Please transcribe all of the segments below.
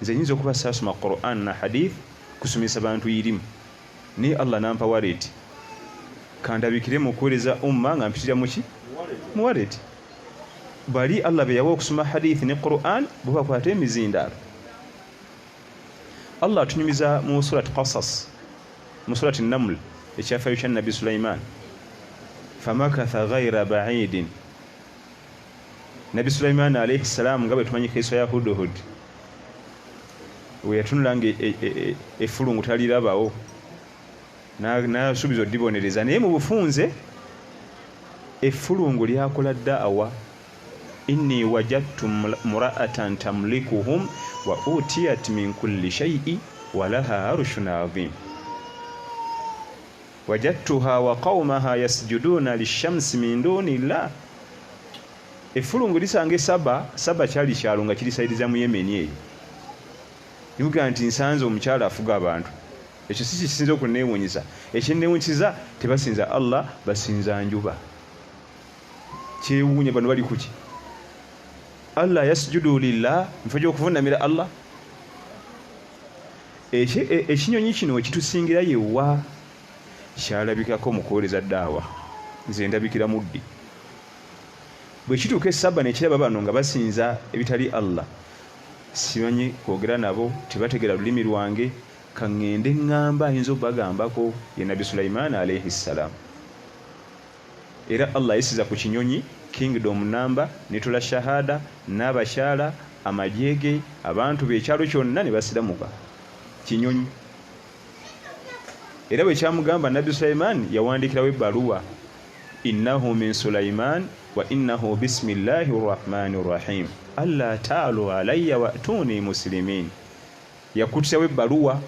Nze nyinza okuba saasoma Quran na hadith kusomesa bantu irimu, naye Allah nampa wallet, kandabikire mu kuweereza umma nga mpitira muki? Mu wallet. Bali Allah be yawa okusoma hadith ne Quran bo bakwata emizindaalo. Allah atunyumiza mu surat Qasas, mu surat Naml, ekyafayo kya Nabbi Sulaiman. Famakatha ghaira baidin. Nabbi Sulaiman alaihi salaamu, nga bwe tumanyi kaiso ya Hudhud, we yatunula nga effulungu talirabawo, n'asuubiza odibonereza, naye mu bufunze effulungu lyakola da'awa. Inni wajadtu mra'atan tamlikuhum wa utiyat min kulli shay'i wa laha arshun adhim wajadtuha wa qawmaha yasjuduna lishamsi min duni llah. Effulungu lisanga esaba. Saba kyali kyalo nga kiri side za mu Yemeni eyo. Nimugamba nti nsanze omukyala afuga abantu. Ekyo si kisinza okunneewuunyisa. Ekinneewuunyisiza, tebasinza Allah, basinza njuba. Kyewuunya, bano bali kuki? Allah yasjudu lillah, mufo gy'okuvunamira Allah. Ekinyonyi kino wekitusingira yewa kyalabikako mu kuweereza daawa. Nze ndabikira muddi. Bwe kituuka esaba nekiraba bano nga basinza ebitali Allah, simanyi kwogera nabo, tebategera lulimi lwange, kaŋŋende ŋŋamba ayinza obagambako, ye Nabbi Sulaiman alaihi ssalam. Era Allah ayisiza ku kinyonyi kingdom namba netula shahada n'abakyala, amagye ge, abantu be, ekyalo kyonna ne basiramuka. Kinyonyi. Era bwe kyamugamba, Nabbi Sulaiman yawandiikirawo ebbaluwa: innahu min Sulaiman wa innahu bismillahi rrahmani rrahim alla taalu alayya wa'tuni muslimin. Yakutirawo ebbaluwa.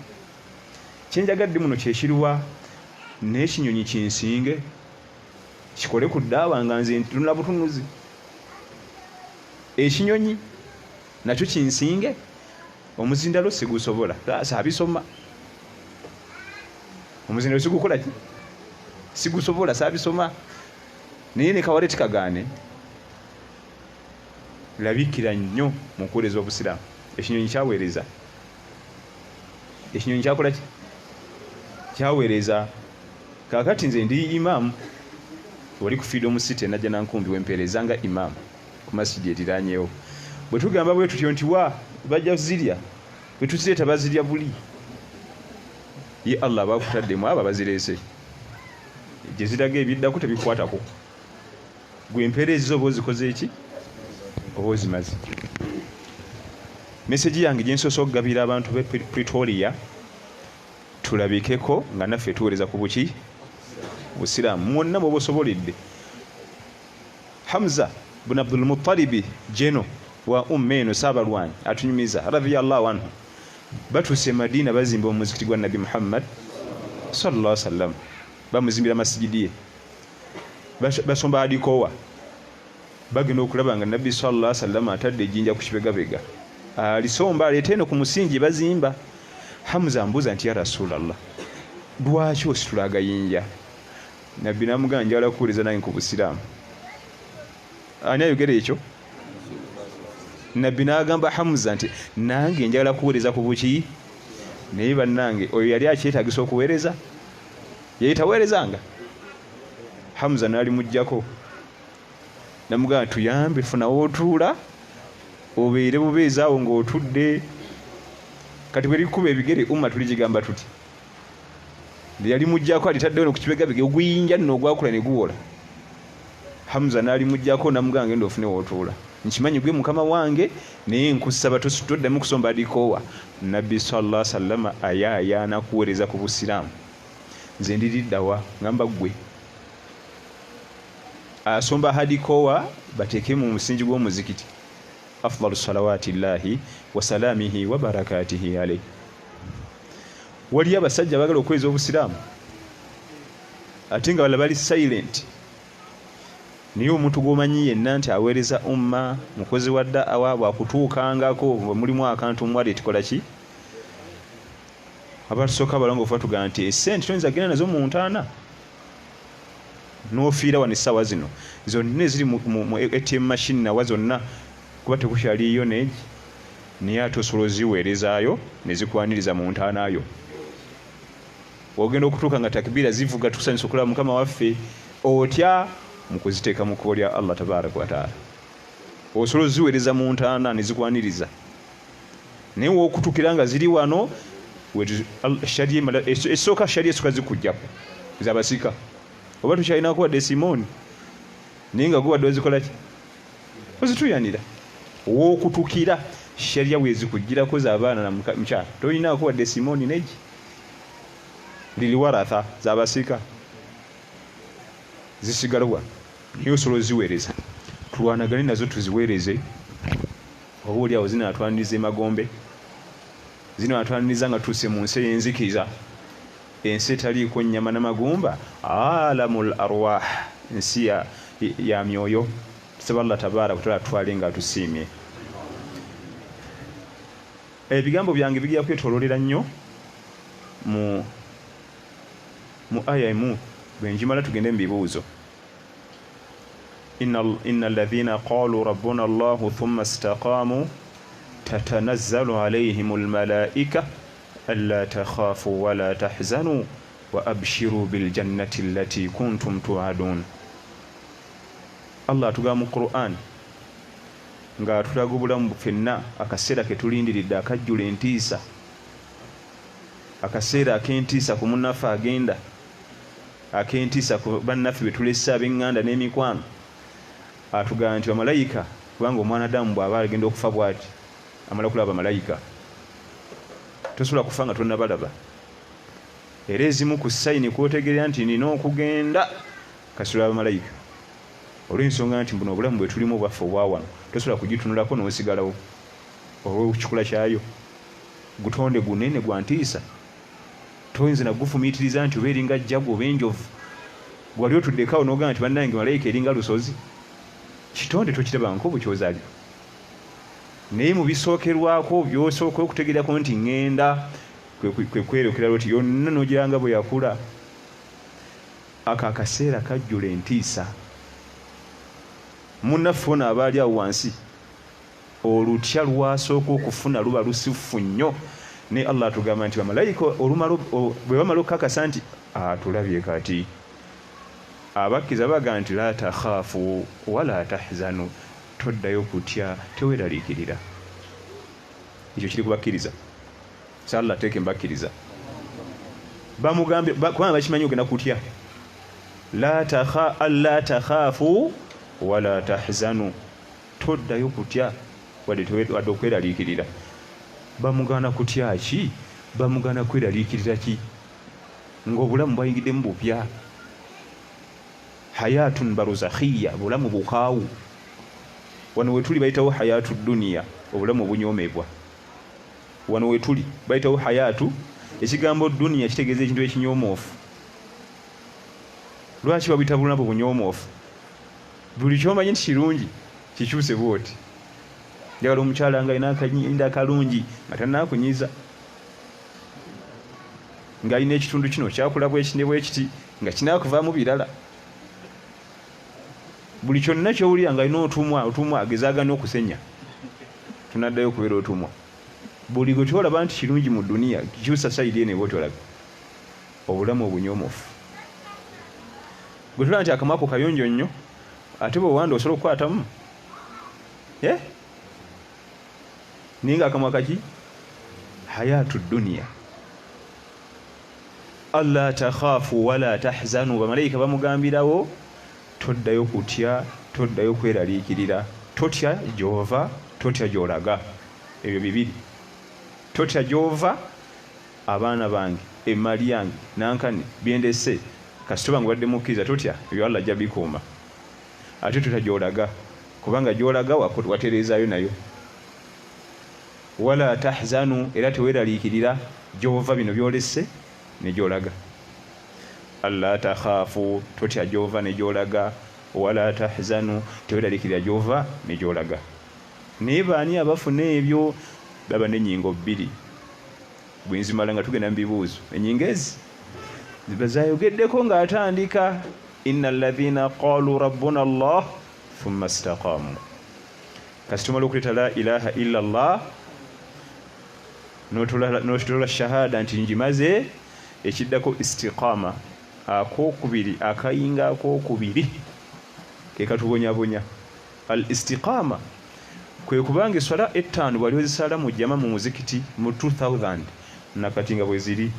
Kyenjagadde muno kyekiriwa? N'ekinyonyi kinsinge kikole ku ddaawa nga nze ntunula butunuzi. Ekinyonyi nakyo kinsinge. Omuzindalo sigusobola, saabisoma. Omuzindalo sigukola ki? Sigusobola, saabisoma. Naye ne kawale tikagaane. Labikira nnyo mu kuweereza obusiraamu. Ekinyonyi kyaweereza. Ekinyonyi kyakola ki? Kyaweereza. Kaakati nze ndi imaamu wali ku Freedom City, Najja Nankumbi, wempeereza nga imaamu ku masjidi eriranyewo. Bwe tugamba bwe tutyo nti wa bajja zirya, bwe tuzireeta bazirya buli. Ye Allah aba akutaddemu abo abazireese, gye ziraga ebiddako tebikwatako. Gwe empeera ezizo oba ozikoze eki? Oba ozimaze. Meseji yange gye nsoose okugabira abantu b'e Pretoria, tulabikeko nga naffe tuweereza ku buki? Busiraamu. Mwonna mwoba osoboledde. Hamza bun Abdulmutalibi jeno wa umma eno saabalwanyi atunyumiza radhiyallahu anhu, batuuse e Madina, bazimba omuzikiti gwa Nabbi Muhammad sallallahu alaihi wasallam, bamuzimbira masigidi ye, basomba adikowa. Bagenda okulaba nga Nabbi sallallahu alaihi wasallam atadde ejjinja ku kibegabega, alisomba aleete eno ku musingi bazimba. Hamza ambuuza nti ya Rasulallah, lwaki ositula agayinja? Nabbi namugamba, njagala kuwuliriza nange ku busiraamu. Ani ayogera ekyo? Nabbi n'agamba Hamza nti nange njagala kuweereza ku buki. Naye bannange, oyo yali akyetagisa okuweereza? Yali taweerezanga. Hamza n'alimuggyako namugamba, tuyambe, funa wootuula, obeere bubeezi awo ng'otudde. Kati bwe likuba ebigere, umma tuligigamba tuti yalimuggyako alitaddewo ku kibegabega, oguyinja nno ogwakula ne guwola. Hamza n'alimuggyako namugamba, ngenda ofune wootuula, nkimanyi gwe mukama wange, naye nkusaba toddamu kusomba adikoowa. Nabbi sallallahu sallama ayaayaana kuweereza ku busiraamu. Nze ndiriddawa ngamba ggwe asomba hadikowa bateeke mu musingi gw'omuzikiti? Afdalu salawati llahi wasalamihi wabarakatihi alaihi. Waliyo abasajja abagala okweza obusiraamu ate nga bala bali silent. Naye omuntu gw'omanyi yenna nti aweereza umma, mukozi wa da'awa, bwakutuukangako mulimu akantu mwali tikola ki? Abatusooka abalongoofu batugamba nti esente toyinza genda nazo mu ntaana n'ofiira wano. Essaawa zino zonna eziri mu ATM machine nawa zonna, kuba tekukyaliyo neegi. Naye ate osobola oziweerezaayo ne zikwaniriza mu ntaana yo. Ogenda okutuuka nga takbiira zivuga, tusanyusa okulaba mukama waffe. Otya mu kuziteeka mu kkubo lya Allah tabaraka wataala? Osobola oziweereza mu ntaana ne zikwaniriza, naye wokutukira nga ziri wano, esooka shari esooka zikujjako zabasika, oba tukyalinako wadde simooni, naye nga gwe wadde ozikolaki, ozituyanira. Wokutukira sharia wezikujjirako zabaana na mukyala, tolinako wadde simooni negi liliwaratha zabasika zisigala wano, naye osobola oziweereza. Tulwanagane nazo tuziweereze, oba oli awo zinatwaniriza emagombe, zinatwaniriza nga tuuse mu nsi ey'enzikiza, ensi etaliiko nnyama n'amagumba, alamu l arwah, ensi ya myoyo. Tusaba Allah tabaraka wataala atwale nga atusiimye. Ebigambo byange bigenda kwetololera nnyo mu aya emu, bwe njimala tugende mu bibuuzo. Inna alladhina qalu rabbuna Allahu thumma istaqamu tatanazzalu alayhim almalaika alla takhafu wala tahzanu wa abshiru biljannati allati kuntum tuadun. Allah atugamba mu Quran ng'atulaga obulamu ffenna, akaseera ke tulindiridde akajjula entiisa, akaseera ak'entiisa ku munnaffe agenda, ak'entiisa ku bannaffe be tulese, ab'eŋŋanda n'emikwano. Atugamba nti bamalayika, kubanga omwana Adamu bw'aba agenda okufa bw'ati amala kulaba bamalayika, tosobola kufa nga tonnabalaba. Era ezimu ku sayini kwotegerera nti nina okugenda kasula bamalayika, olw'ensonga nti buno obulamu bwe tulimu obwaffe obwawano tosobola kugitunulako n'osigalawo olw'ekikula kyayo. Gutonde gunene gwa ntiisa, toyinza nagufumiitiriza nti oba eringa jjagu oba enjovu. Wali otuddekawo n'ogamba nti bannange malayika eringa lusozi, kitonde tokiraba nko bukyozaalibwa. Naye mu bisookerwako by'osooka okutegeerako nti ŋŋenda kwe kwerekera lwoti yonna n'ogiranga bwe yakula. Ako akaseera kajjula entiisa. Munnaffe ono aba ali awo wansi, olutya lwasooka okufuna luba lusifu nnyo. Naye Allah atugamba nti bamalayika bwe bamala okukakasa nti atulabye kati, abakkiriza baga nti la takhaafu wala tahzanu, toddayo kutya, teweeraliikirira. Ekyo kiri kubakkiriza. Sa Allah ateeke mbakkiriza. Bamugambye kubanga bakimanyi ogenda kutya. La takhaafu wala tahzanu, toddayo kutya wadde okweraliikirira. Bamugaana kutya ki? Bamugaana kweraliikirira ki? Ng'obulamu bwayingiddemu bupya, hayatun baruzakhiya, bulamu bukaawu. Wano wetuli bayitawo hayatu duniya, obulamu obunyoomebwa. Wano wetuli bayitawo hayatu. Ekigambo duniya kitegeeza ekintu ekinyomoofu. Lwaki babuyita bulamu bunyomoofu? Buli kyomanyi nti kirungi kikyuse bwoti. Njagala omukyala nga alina akanyinda akalungi nga tanaakunyiza, ng'alina ekitundu kino kyakula bwekiti ne bwekiti nga kinaakuvaamu birala. Buli kyonna kyowulira nga alina otumwa, otumwa agezaagana okusenya, tunaddayo okubeera otumwa. Buli gwe kyolaba nti kirungi mu duniya kyusa sayidi eno eba otolabe obulamu obunyoomofu. Gwe tulaba nti akamwa ko kayonjo nnyo, ate bwewanda osobola okukwatamu naye nga akamwa kaki hayatu duniya. Alla takhaafu wala tahzanu, bamalayika bamugambirawo toddayo kutya, toddayo kweraliikirira, totya gy'ova, totya gy'olaga. Ebyo bibiri, totya gy'ova, abaana bange, emmali yange, nankani byendese, kasita oba nga obadde mukkiriza totya, ebyo Allah ajja bikuuma. Ate totya gy'olaga, kubanga gy'olaga watereezaayo nayo. Wala tahzanu, era teweeraliikirira gy'ova, bino by'olese ne gy'olaga. Alla takhaafu, totya gy'ova ne gy'olaga. Wala tahzanu, teweeraliikirira gy'ova ne gy'olaga. Naye baani abafuna ebyo? Baba n'ennyingo bbiri. Bwe nzimala nga tugenda mu bibuuzo. Ennyingo ezi ziba zayogeddeko ng'atandika inna alladhina qalu rabbuna Allah thumma istaqamu. Kasita omala okuleeta la ilaha illa Allah, N'otola shahada nti ngimaze, ekiddako istiqama akokubiri, akayinga akokubiri ke katubonyabonya. Al istiqama kwe kubanga eswala 5 bwali ozisala mu jama mu muzikiti mu 2000 nakati nga bwe ziri,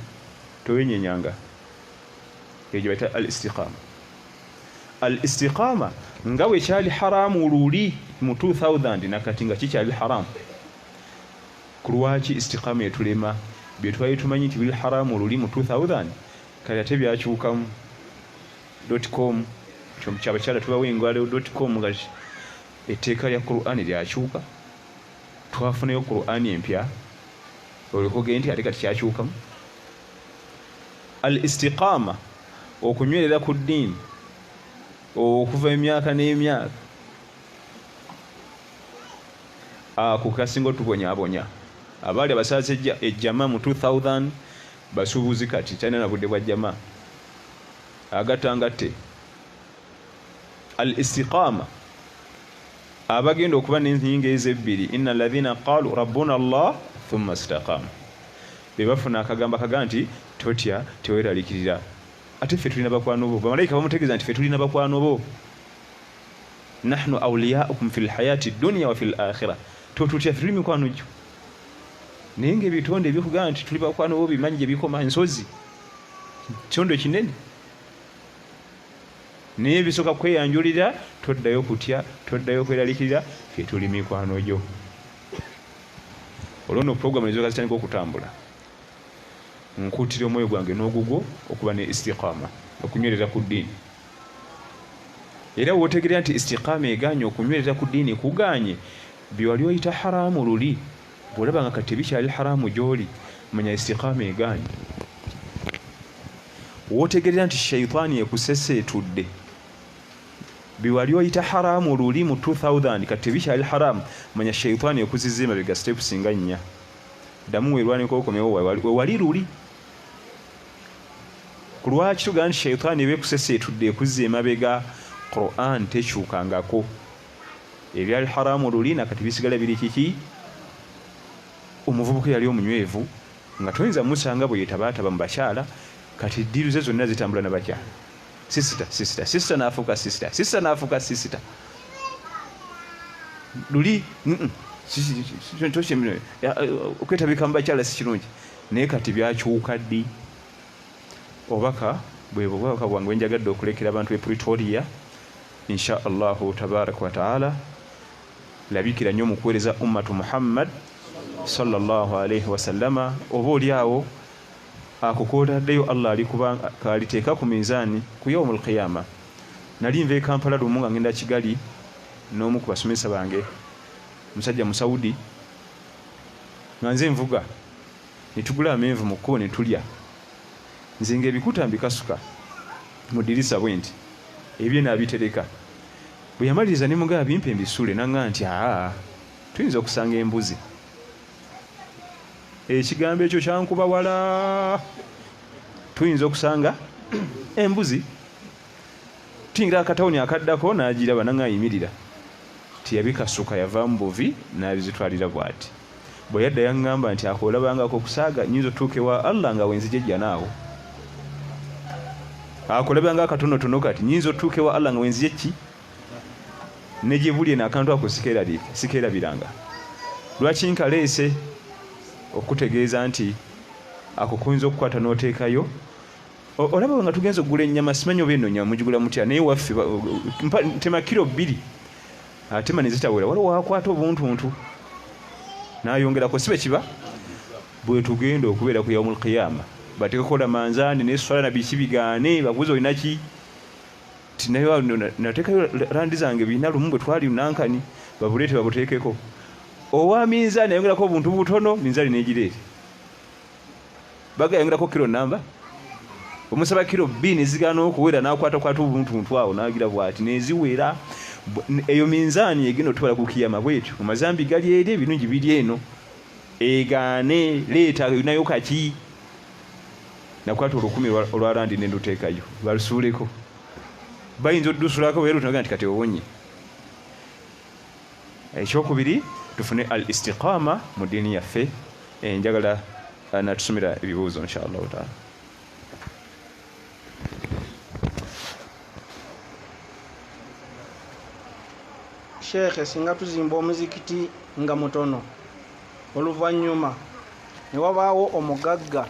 towenyenyanga. Eyo gye bayita al istiqama. Al istiqama nga bwe kyali haramu luli mu 2000 nakati nga kikyali haramu. Ku lwaki istiqama etulema? Bye twali tumanyi nti biri haramu luli mu 2000 kati ate byakyukamu .com, kyabakyala tubawa engalo .com, nga etteeka lya Qur'ani lyakyuka, twafunayo Qur'ani empya olwokoge nti ate kati kyakyukamu. Al istiqama okunywerera ku ddiini okuva emyaka n'emyaka, ako kasinga otubonyabonya. Abaali abasaze ejjama mu 2000 basuubuzi kati talina na budde bwa jjama, agatangatte. Al istiqama abagenda okuba n'ennyingo ezo ebbiri, inna alladhina qalu rabbuna Allah thumma istaqamu, be bafuna akagamba kaga nti totya, teweeralikirira, ate ffe tulina bakwano bo. Bamalayika bamutegeeza nti ffe tulina bakwano bo, nahnu awliyaukum fi lhayati dunya wa fi lakhira, totutya, ffe tuli mikwano gyo. Naye ngaebitonde ebikugamba nti tuli bakwano bo bimanyi gye bikoma, ensozi kitondo kinene, naye bisooka kweyanjulira, toddayo kutya, toddayo kweralikirira, ffe tuli mikwano gyo. Olwo nno puroguramu nezooka zitandika okutambula. Nkuutira omwoyo gwange n'ogugwo okuba ne istiqama, okunywerera ku ddiini. Era wootegerera nti istiqama egaanye, okunywerera ku ddiini kugaanye, bye wali oyita haramu luli bw'olaba nga kati tebikyali haramu gy'oli, manya istiqama egaanye. Wootegerera nti shaitaani ekuseseetudde, bye wali oyita haramu luli mu 2000 kati tebikyali haramu, manya shaitaani ekuzizza emabega steps nga 4. Ddamu weerwaneko okomewo wewali luli. Ku lwaki tugamba nti shaitaani eba ekuseseetudde ekuzza emabega? Quran tekyukangako, ebyali haramu luli nakati bisigala biri kiki. Omuvubuka yali omunywevu nga toyinza musanga bwe yetabaataba mu bakyala, kati ddiiru ze zonna zitambula na bakyala. Sisita sisita sisita n'afuuka sisita sisita n'afuuka sisita luli okwetabika mu bakyala si kirungi, naye kati byakyuka ddi? Obubaka bwe bubaka bwange bwenjagadde okulekera abantu b'e Pretoria, insha Allahu tabaraka wa taala. Labikira nnyo mu kuweereza ummatu Muhammad sallallahu alaihi wasallama. Oba oli awo ako kootaddeyo Allah alikuba kaliteeka ku minzaani ku yaumul qiyama. Nali nva e Kampala lumu nga ngenda Kigali n'omu ku basomesa bange, musajja Musaudi, nga nze nvuga, ne tugula amenvu mu kkubo ne tulya. Nze ng'ebikuta mbikasuka mu ddirisa bwe nti, ebye n'abitereka. Bwe yamaliriza ne mugamba bimpe mbisuule, n'aŋŋamba nti aa, tuyinza okusanga embuzi. Ekigambo ekyo kyankuba wala, tuyinza okusanga embuzi. Tuyingira akatawuni akaddako n'agiraba, n'aŋŋamba yimirira. Teyabikasuka, yavaamu buvi n'abizitwalira bw'ati. Bwe yadda yaŋŋamba nti ako olabangako okusaaga, nnyinza otuuka ewa Allah nga wenzija ejjana awo. Ako olabanga akatonotono kati, nnyinza otuuka ewa Allah nga wenzija ki? Ne gye buli eno akantu ako sikeerabiranga. Lwaki nkaleese? Okutegeeza nti ako kuyinza okukwata n'oteekayo. Olaba nga tugenze okugula ennyama, simanyi oba eno nnyama mugigula mutya, naye waffe tema kiro 2 ate ma ne zitawera, waliwo wakwata obuntuntu n'ayongerako, si bwe kiba? Bwe tugenda okubeera ku yaumul qiyama, bateekeko manzaani n'eswala na biki bigaane, bakubuze olina ki? Nateekayo randi zange bina lumu bwe twali nankani, babuleete babuteekeko. Owa minzaani ayongerako obuntu butono, minzaani n'egireete. Baga ayongerako kiro namba, omusaba kiro 2 nezigaana okuwera, n'akwatakwata obuntuntu awo n'agira bw'ati neziwera. Eyo minzaani egenda otubala ku kiyama bwetyo, amazambi gali eri, ebirungi biri eno, egaane leeta nayo kaki. Nakwata 1000 olwa randi ne nduteekayo balusuuleko, bayinza oddusulako bwe lutunaga nti kati owonye. Ekyokubiri, tufune al istiqama mu ddiini yaffe. Njagala natusomera ebibuuzo inshallah taala. Sheikh, singa tuzimba omuzikiti nga mutono, oluvannyuma ne wabaawo omugagga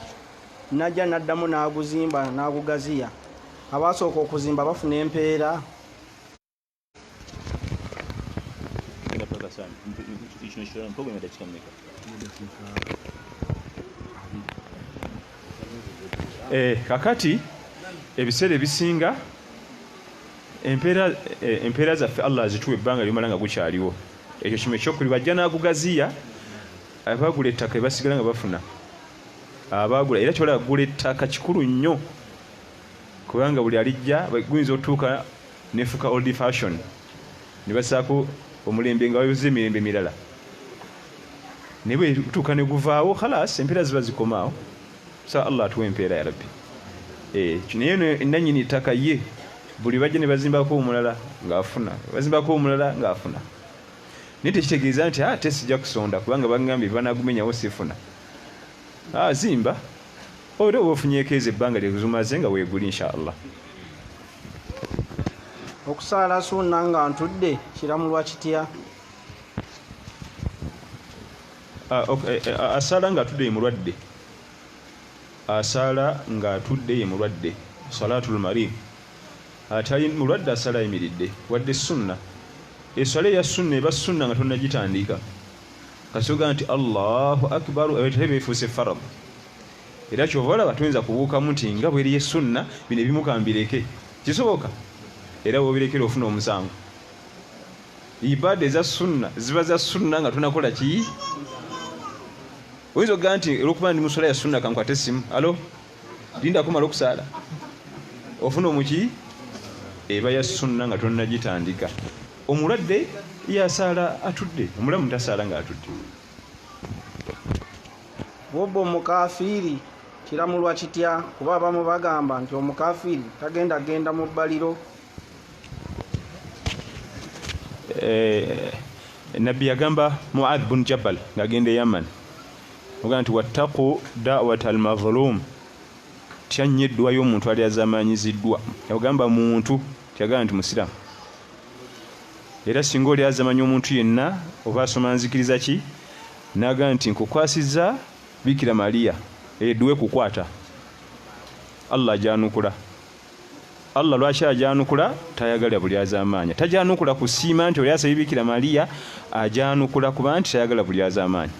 najja n'addamu n'aguzimba n'agugaziya, abasooka okuzimba bafuna empeera? Kakati ebiseera ebisinga empeera zaffe Allah azituwa ebbanga lyomala nga gukyaliwo. Ekyo kimu ekyokubiri, bajja n'agugaziya, abagula ettaka basigala nga bafuna. Abagula era kyola gula ettaka kikulu nnyo, kubanga buli alijja guyinza otuuka nefuka old fashion ne basaako omulembe nga bayoza emirembe mirala, naye bwe tuuka ne guvaawo khalas empeera ziba zikomaawo. Sa Allah atuwe empeera ya Rabbi. Naye nannyini ttaka ye buli bajja ne bazimbako omulala ng'afuna, bazimbako omulala ng'afuna. Naye tekitegeeza nti ate sijja kusonda kubanga bangambye banagumenyawo sifuna. Zimba era oba ofunyeeko ezo ebbanga lyezumaze nga weeguli inshallah. Okusaala sunna nga ntudde kiramulwa kitya? Asaala nga atudde ye mulwadde. Asaala nga atudde ye mulwadde, salatul marid. Atali mulwadde asaala ayimiridde, wadde sunna. Eswala eya sunna eba sunna nga tonnagitandika. Kasoga nti Allahu akbar ebyo efuuse farad. Era kyova olaba tuyinza kubuukamu nti nga bweri ye sunna bino ebimu kambireke. Kisoboka? Era bw'obirekera ofuna omusango. Ibaada eza sunna ziba za sunna nga tonakola ki? Oyinza okugamba nti olw'okuba ndi mu swala ya sunna kankwate essimu. Alo? Linda kumala okusaala. Ofuna omuki? Eba ya sunna nga tonnagitandika. Omulwadde yasaala atudde, omulamu tasaala nga atudde. Bw'oba omukafiiri kiramulwa kitya? Kuba abamu bagamba nti omukafiiri tagenda genda mu bbaliro. Nabbi yagamba Muadh bun Jabal ng'agenda e Yaman, ogamba nti wattaqu da'wata al-mazlum, tya nnyo edduwa y'omuntu ali azamanyiziddwa. Yagamba muntu, teyagamba nti musiraamu. Era singa oli azamanya omuntu yenna oba asoma nzikiriza ki, n'agamba nti nkukwasizza Bikira Maria, edduwa ekukwata. Allah ajanukula. Allah lwaki ajanukula? Tayagala buli azamaanya. Tajanukula kusiima nti oli asabye Bikira Maria, ajanukula kuba nti tayagala buli azamaanya.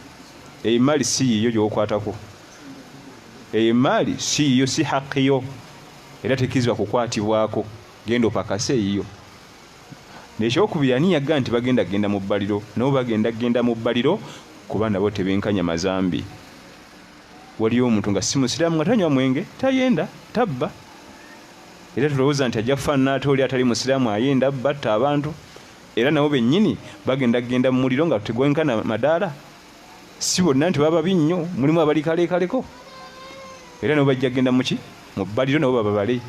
Emaali si yiyo gy'okwatako. Emaali si yiyo, si haki yo, era tekkirizibwa kukwatibwako. Genda opakase eyiyo. N'ekyokubiri, ani yagamba nti bagenda genda mu bbaliro? Nabo bagenda genda mu bbaliro kuba nabo tebenkanya mazambi. Waliyo omuntu nga si musiraamu nga tanywa mwenge, tayenda, tabba. Era tulowooza nti ajja kufaanana ate oli atali musiraamu ayenda, batta abantu. Era nabo bennyini bagenda genda mu muliro nga tegwenkana madaala. Si bonna nti baba babi nnyo, mulimu abali kalekaleko. Era nabo bajja genda muki? Mu bbaliro nabo bababale.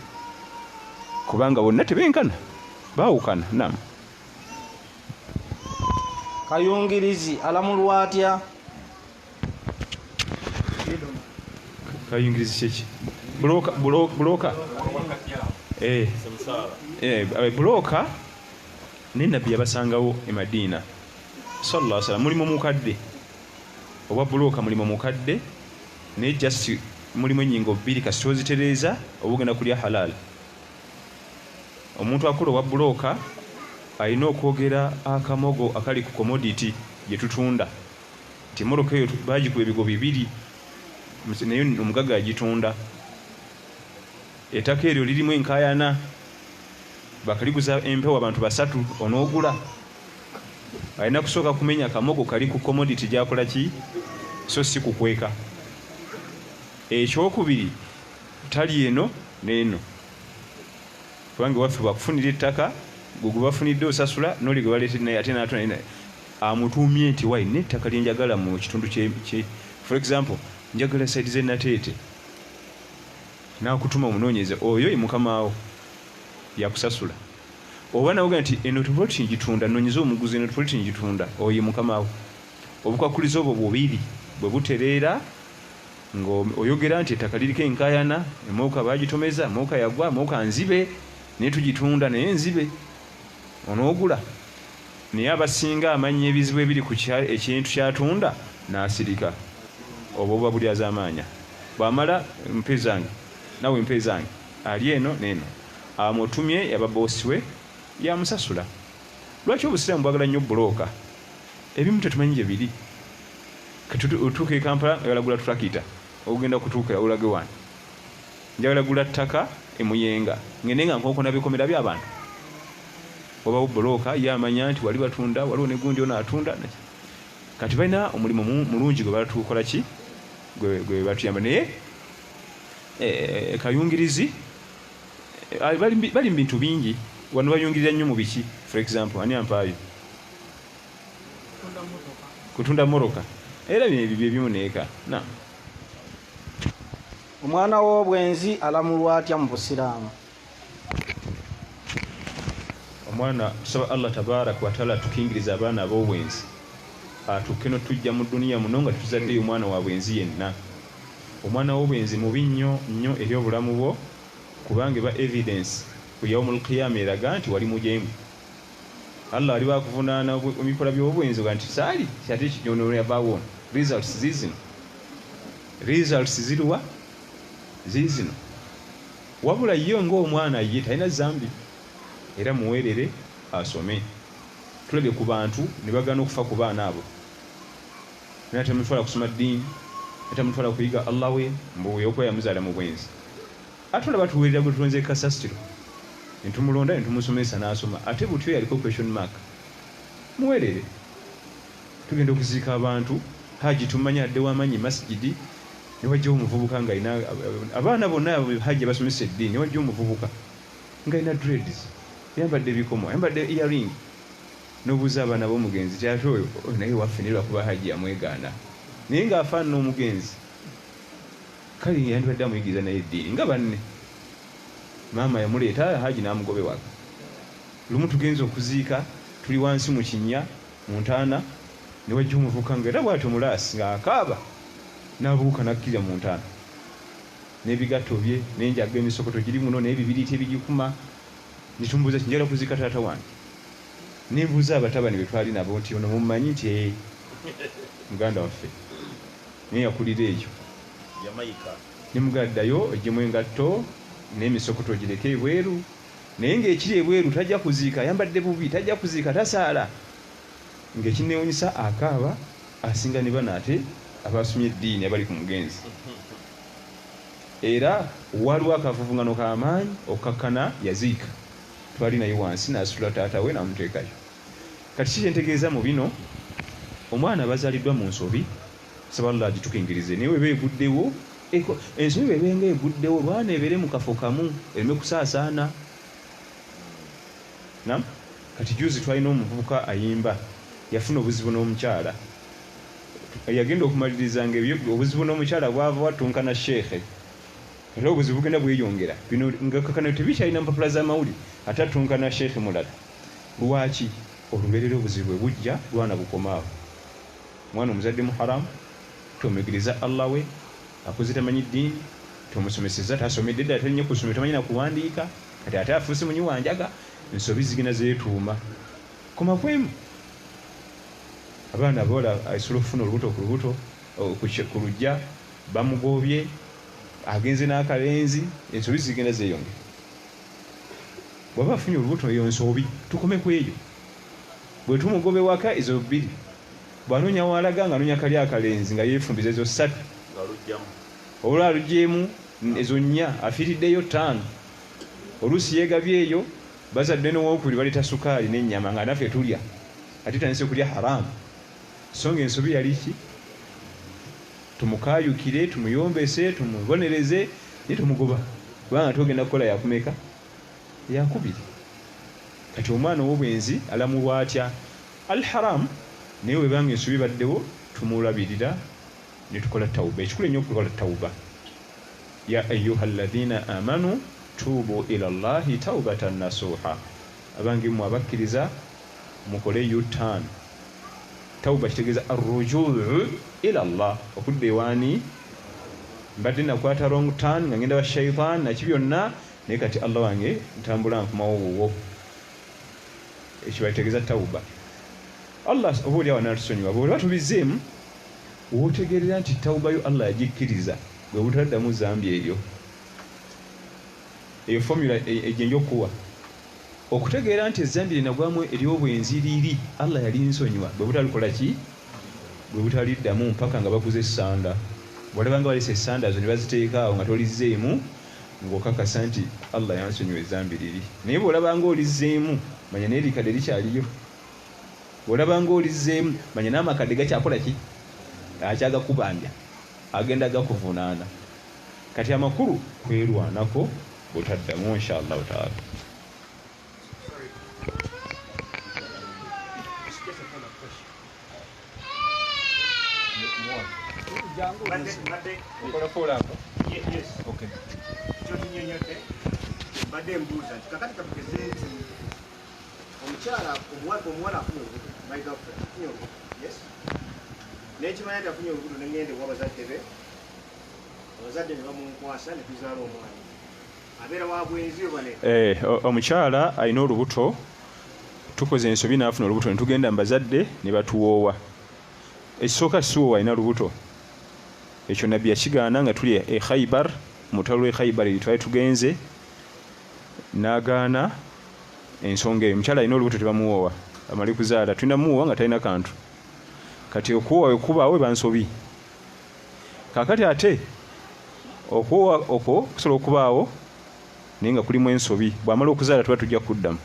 Kubanga bonna tebenkana, baawukana. Naam. Kayungirizi alamulwa atya? Kayungirizi kyeki? Buloka? Buloka ne Nabbi yabasangawo e Madiina sallallahu alaihi wasallam. Mulimu mukadde obwa buloka, mulimu mukadde naye just mulimu ennyingo bbiri, kasita ozitereeza oba ogenda kulya halal. Omuntu akola obwa buloka alina okwogera akamogo akali ku commodity gye tutunda nti emmotoka eyo bagikuba ebigo bibiri naye omugagga agitunda. Ettaka eryo lirimu enkaayana, bakaliguza empewo abantu basatu, onoogula. Alina kusooka kumenya kamogo kali ku commodity gy'akola ki, so si kukweka. Ekyokubiri, tali eno n'eno, kubanga ewaffe bakufunira ettaka gwe gwe bafunidde osasula, n'oli gwe baleetedde naye ate n'atunda naye amutuumye nti wayi n'ettaka lye njagala mu kitundu kye, for example njagala saidi z'e Nateete, n'akutuma omunoonyeze oyo ye mukamaawo yakusasula. Oba nawe nti eno tupoloti ngitunda, nnoonyeze omuguzi, eno tupoloti ngitunda, oyo ye mukamaawo. Obukwakulizo obwo bubiri Bwe butereera ng'oyogera nti ettaka liriko enkaayana, emmotoka baagitomeza, emmotoka yagwa, emmotoka nzibe, naye tugitunda naye nzibe, onoogula. Naye abasinga amanya ebizibu ebiri ku ekintu kyatunda n'asirika, oba oba bulyazaamaanya. Bw'amala mpe zange, nawe mpe zange, ali eno n'eno, amutumye yaba boosi we yamusasula. Lwaki obusiraamu bwagala nnyo bulooka? Ebimu tetumanyi gye biri. Kati otuuka e Kampala, njagala gula tulakita, ogenda kutuukira olage wano, njagala gula ttaka e Muyenga, ngende nga nkonkona bikomera by'abantu. Wabawo bulooka, ye amanya nti wali batunda, waliwo ne gundi ono atunda. Kati balina omulimu mulungi gwe batukola ki, gwe batuyamba. Naye kayungirizi bali mu bintu bingi wano, bayungirira nnyo mu biki. For example, ani ampaayo kutunda mmotoka? Era bino ebyo byebimu neeka na Omwana w'obwenzi alamulwa atya mu busiraamu? Omwana, tusaba Allah tabaraka wataala atukingiriza abaana ab'obwenzi, atukke notujja mu duniya muno nga tetuzaddeyo omwana wa bwenzi yenna. Omwana w'obwenzi mubi nnyo nnyo eri obulamu bwo, kubanga eba evidence ku yaumul qiyama eraga nti wali mujeemu. Allah aliba akuvunaana ebikola by'obwenzi oga nti saali ate kinono yavaawo. Results ziizino, results ziruwa? Ziizino. Wabula ye ng'omwana ye talina zambi, era muweerere asome. Tulabye ku bantu ne bagaana okufa ku baana abo, naye tamutwala kusoma ddiini, naye tamutwala kuyiga Allah we, mbu yokuba yamuzaala mu bwenzi. Ate olaba tuweerera gwe tulonze kasasiro, ne tumulonda ne tumusomesa n'asoma, ate butyo yaliko question mark. Muweerere. Tugenda okuziika abantu, haji tumanya adde w'amanyi masjidi, ne wajjawo omuvubuka ng'alina abaana bonna haji basomesa eddiini, ne wajja omuvubuka ng'alina dreads, yambadde ebikomo, ayambadde earring, n'obuuza abaana b'omugenzi ti ate oyo naye waffe, naye lwakuba haji yamwegaana, naye ng'afaanana omugenzi. Kale yandibadde amuyigiriza naye eddiini nga banne. Maama yamuleeta, haji n'amugoba ewaka. Lumu tugenza okuziika, tuli wansi mu kinnya mu ntaana, ne wajja omuvubuka nga era bw'atyo mulaasi ng'akaaba, n'abuuka n'akkirira mu ntaana n'ebigatto bye n'enjaga, emisokoto giri muno n'ebibiriiti ebigikuma. Ne tumubuuza ki, njagala kuziika taata wange. Ne mbuuza abatabani be twali nabo nti ono mumumanyi? Nti ee, muganda waffe, naye yakulira ekyo ne mugaddayo oggyemu engatto n'emisokoto ogireke ebweru. Naye ng'ekiri ebweru tajja kuziika, ayambadde bubi, tajja kuziika, tasaala. Ng'ekinneewunyisa akaaba asinga ne bano ate abasomye eddiini abali ku mugenzi. Era waliwo akavuvungano k'amaanyi okkakkana yaziika, twali naye wansi n'asitula taata we n'amuteekayo. Kati ki kyentegeeza mu bino? Omwana bazaaliddwa mu nsobi, saba Allah agitukingirize, naye weba eguddewo ensobi bw'ebenga eguddewo, lwana ebeere mu kafo kamu ereme kusaasaana. Nam kati juzi twalina omuvubuka ayimba, yafuna obuzibu n'omukyala, yagenda okumaliriza nga obuzibu n'omukyala bwava watunkana sheekhe, era obuzibu bugenda bweyongera. Bino nga kakano tebikyalina mpapula z'amawulire, ate atunkana sheekhe mulala. Lwaki olubeerera obuzibu bwe bujja lwana bukomaawo? Omwana omuzadde mu haramu, tomuyigiriza Allah we, akuze tamanyi ddiini, tomusomeseza, tasomedde ddala, talinye ku ssomero, tamanyi na kuwandiika, kati ate afuuse munywi wa njaga. Ensobi zigenda zeetuuma. Koma kwemu. Abaana abawala asobola okufuna olubuto ku lubuto ku lujja, bamugobye, agenze n'akalenzi, ensobi zigenda zeeyongera. Bw'aba afunye olubuto, eyo nsobi, tukome ku eyo. Bwe tumugoba ewaka, ezo bbiri. Bw'anoonya w'alaga ng'anoonya kali akalenzi nga yeefumbiza, ezo ssatu. Olwo aluggyeemu ezo nnya, afiiriddeyo ttaano. Oluusi yeegabye eyo, bazadde n'owookubiri baleeta sukaali n'ennyama nga naffe tulya, ate tutandise kulya haramu. So ng'ensobi yali ki? Tumukaayukire, tumuyombese, tumubonereze, naye tumugoba, kubanga togenda kukola yakumeka yakubiri. Kati omwana ow'obwenzi alamulwa atya? Al haramu, naye webanga ensobi ebaddewo tumulabirira ne tukola tawuba. Ekikulu ennyo okukola tawuba. Ya ayuha alladhina amanu tuubu ila llahi taubatan nasuha. Abange mmwe abakkiriza, mukole U-turn. Tawuba kitegeeza arrujuu ila Allah, okudda ewaani. Mbadde nakwata wrong turn nga ngenda wa shaitan naki byonna, naye kati Allah wange ntambula nkomawo wuwo. Ekyo bakitegeeza tawuba. Allah oba oli awo anatusonyiwa. Bw'oba tubizzeemu, w'otegeerera nti tawuba yo Allah yagikkiriza bwe butaddamu zambi eryo. Eyo formula gye nja okukuwa okutegeera nti ezambi lye nagwamu ery'obwenzi liri Allah yalinsonyiwa bwe butalikola ki, bwe butaliddamu mpaka nga baguze essanda. Bw'olaba nga balese essanda zo ne baziteeka awo nga tolizzeemu, ng'okakasa nti Allah yansonyiwa ezambi liri. Naye bw'olaba nga olizzeemu, manya n'erikadde likyaliyo. Bw'olaba nga olizzeemu, manya n'amakadde gakyakola ki, akyagakubanja, agenda gakuvunaana. Kati amakulu kwerwanako butaddamu insha Allahu taala. Mbadde mbuuza nti kakati katugeze nti omukyala omuwala afunye olubuto, my girlfriend afunye olubuto, yes, nekimanya nti afunye olubuto, nengenda ewa abazadde be, abazadde ne bamunkwasa ne tuzaala omwana, abeera wa bwenzi oba ne Omukyala alina olubuto, tukoze ensobi n'afuna olubuto ne tugenda mu bazadde ne batuwoowa. Ekisooka siwoowa alina lubuto, ekyo nabbi yakigaana nga tuli e Khaibar, mu lutalo lw'e Khaibar eri twali tugenze, n'agaana ensonga eyo. Omukyala alina olubuto tebamuwoowa, amale kuzaala, tulina muwoowa nga talina kantu. Kati okuwoowa we kubaawo eba nsobi. Kaakati ate okuwoowa okwo kusobola okubaawo naye nga kulimu ensobi. Bw'amala okuzaala tuba tujja kuddamu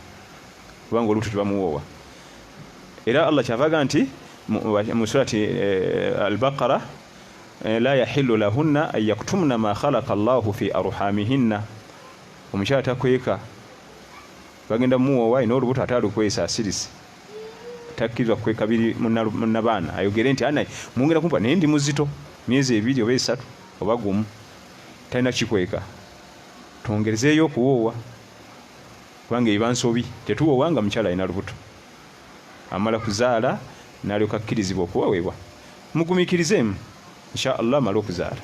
kubanga olubuto tebamuwoowa. Era Allah kyava agamba nti mu surati Al-Baqara, la yahillu lahunna an yaktumna ma khalaqa Allahu fi arhamihinna. Omukyala takweka, bagenda muwoowa alina olubuto ate alukwesa asirise, takkirizwa kukweka biri munnabaana, ayogere nti anaye mwongera kumpa naye ndi muzito myezi 2 oba 3 oba 1, talina kikweka. Twongerezeeyo okuwoowa kubanga eba nsobi, tetuwoowa nga mukyala alina lubuto, amala kuzaala n'alyoka akkirizibwa okuwoowebwa. Mugumiikirizeemu insha Allah amale okuzaala.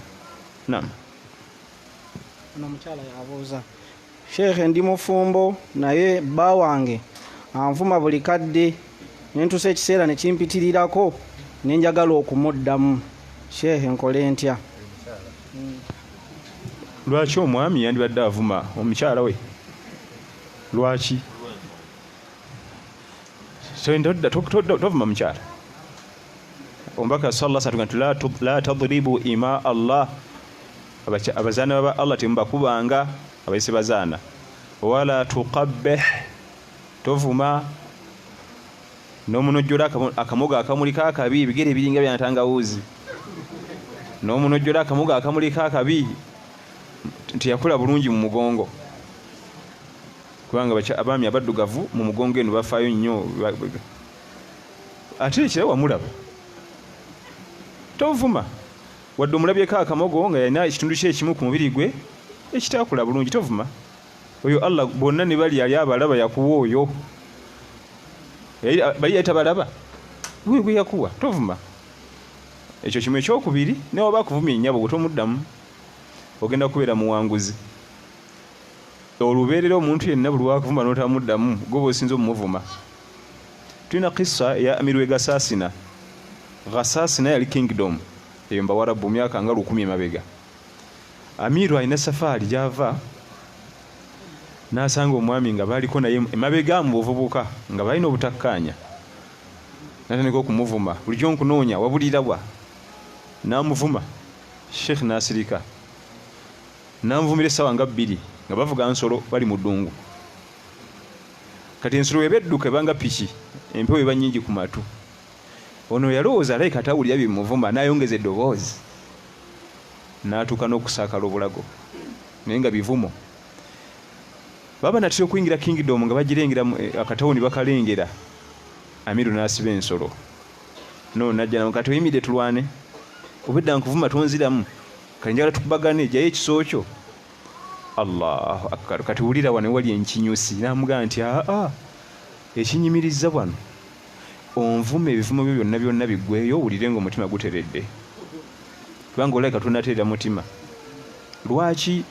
Naam. Ono omukyala yabuuza, Sheikh ndi mufumbo naye bba wange anvuma buli kadde, ne ntuusa ekiseera ne kimpitirirako ne njagala okumuddamu. Sheikh nkole ntya? Lwaki omwami yandibadde avuma omukyala we? Lwaki? Tovuma mukyala. Omubaka sallallahu alaihi wasallam nti la tadribu ima Allah, abazaana ba Allah temubakubanga, abayise bazaana. Wala tuqabbih, tovuma n'omunojjola akamogo akamulika akabi, ebigere biringa bya ntangawuzi, n'omunojjola akamogo akamulika akabi nti yakola bulungi mu mugongo, kubanga abaami abaddugavu mu mugongo eno bafaayo nnyo. Ate ekira wamulaba, tovuma wadde omulabyeko akamogo nga yalina ekitundu kye ekimu ku mubiri gwe ekitaakula bulungi, tovuma. Oyo Allah bonna ne bali yali abalaba, yakuwa oyo bali yali tabalaba, gwe gwe yakuwa, tovuma. Ekyo kimu. Ekyokubiri, ne waba akuvumye nnyabo gwe tomuddamu, ogenda kubeera muwanguzi. Olubeerera omuntu yenna buli lwakuvuma n'otamuddamu, gwe bw'osinza omumuvuma. Tulina kissa eya Amiru we Gasasina. Gasasina yali kingdom eyo Mbawarabu myaka nga 1000 emabega. Amiru alina safaari gy'ava n'asanga omwami nga baaliko naye emabega mu buvubuka nga balina obutakkaanya, n'atandika okumuvuma, bulijjo nkunoonya wabulira wa, n'amuvuma. Sheikh n'asirika, n'amuvumira essaawa nga 2 nga bavuga nsolo bali mu ddungu. Kati ensolo weba edduka ebanga piki, empewo eba nnyingi ku matu. Ono yalowooza alabika tawulira bimuvuma, n'ayongeza eddoboozi n'atuuka n'okusaakala obulago, naye nga bivumo. Baba natera okuyingira kingdom nga bagirengera akatawuni bakalengera, Amiru n'asiba ensolo. No najja nawo kati oyimiridde tulwane, obedda nkuvuma tonziramu, kati njagala tukubagane, jjayo ekiso kyo. Allahu akbar. Kati wulira wano wali enkinyusi, n'amugamba nti aa ekinyimiriza wano. Onvuma ebivumo byo byonna byonna biggweyo, owulire nga omutima guteredde, kubanga olabika tonateerera mutima. Lwaki